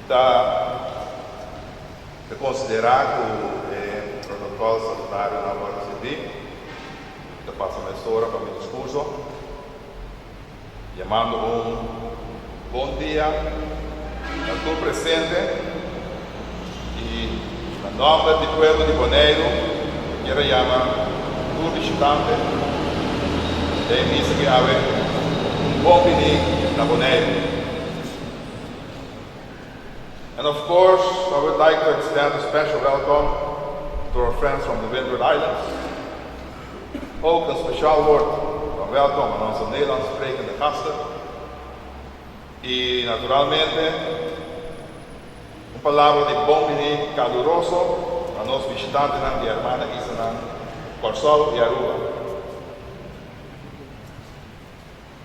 Ta ta konsiderá ku e protokòl salutario nan wòrdu sirbi. Mi ta pasa mesora pa mi diskurso, yamando un bon dia na tur presente i na nòmber di pueblo di Boneiru mi kier a yama tur bishitante den e misa ki awe un bon bini na Boneiru. And of course, I would like to extend a special welcome to our friends from the Windward Islands. Ook een speciaal woord van welkom aan onze Nederlands sprekende gasten. Y naturalmente, un palabra di bon bini caluroso na nos bishitantenan di hermana islanan Kòrsou y Aruba.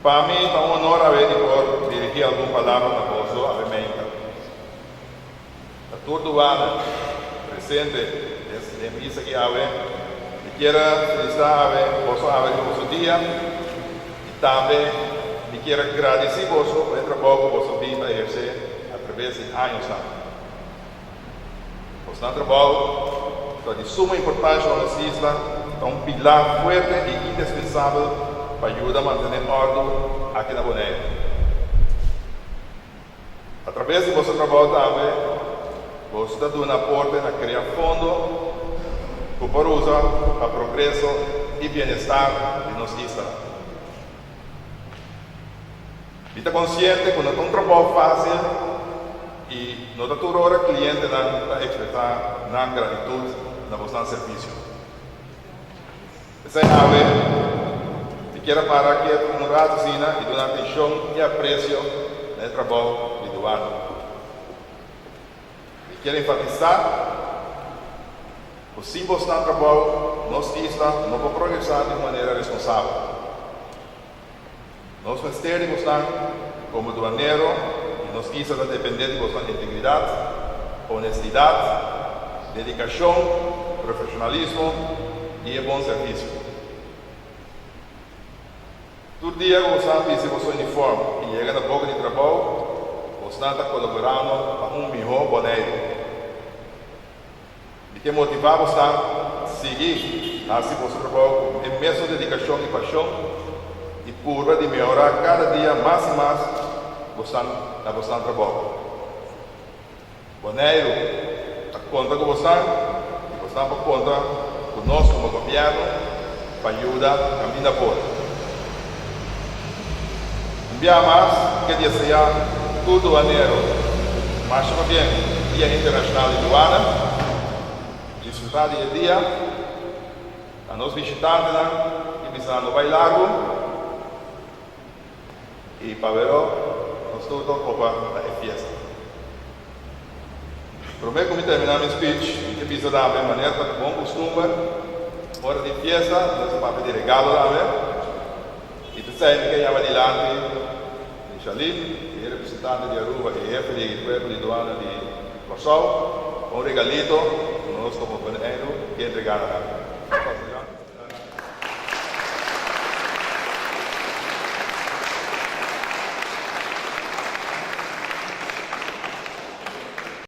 Pa mi ta un honor awe di por dirigí algun palabra na boso awe meinta. Na tur duana presente den e misa aki awe, mi kier a felisitá awe boso awe riba boso dia i tambe mi kier a gradisí boso pa e trabou ku boso bin ta ehersé atraves di añosnan. Bosnan trabou ta di suma importansha pa nos isla i ta un pilar fuerte i indispensabel pa yuda mantené òrdu aki na Boneiru. Atrabes di boso trabou tambe boso ta duna aporte na krea fondo ku por usa pa progreso i bienestar di nos isla. Mi ta konsiente ku no ta un trabou fásil i no ta tur ora klientenan ta ekspresá nan gratitut na bosnan servisio. P'esei awe mi kier a para ketu un ratu asina i duna atenshon i apresio na e trabou di duana. Mi kier enfatisá ku sin bosnan trabou nos isla no por progresá di un manera responsabel. Nos mester di bosnan komo duanero i nos isla ta dependé di bosnan integridat, honestidat, dedikashon, profeshonalismo i e bon servisio. Tur dia ku bosnan bisti boso unifòrm i yega na boka di trabou, bosnan ta kolaborando pa un mihó Boneiru. Mi ke motivá bosnan sigui hasi boso trabou ku e mesun dedikashon i pashon i purba di mehorá kada dia mas i mas bosnan na bosnan trabou. Boneiru ta konta ku bosnan i bosnan por konta ku nos komo gobièrnu pa yuda kaminda por. Un bia mas ke deseá tur duanero masha pabien Dia Internashonal di Duana. Disfrutá di e dia. Na nos bishitantenan i bisa nan no bai largu i paberó nos tur ta ocupa na e fiesta. Promé ku mi terminá mi speech, mi ke bisa tambe manera ta bon kustumber, ora di fiesta nos ta papia di regalo tambe. I p'esei mi ke yama dilanti di Shalin, e representante di Aruba i hefe di Kuerpo di Duana di Kòrsou, pa un regalito ku nos komo Boneiru ke entregá na nan.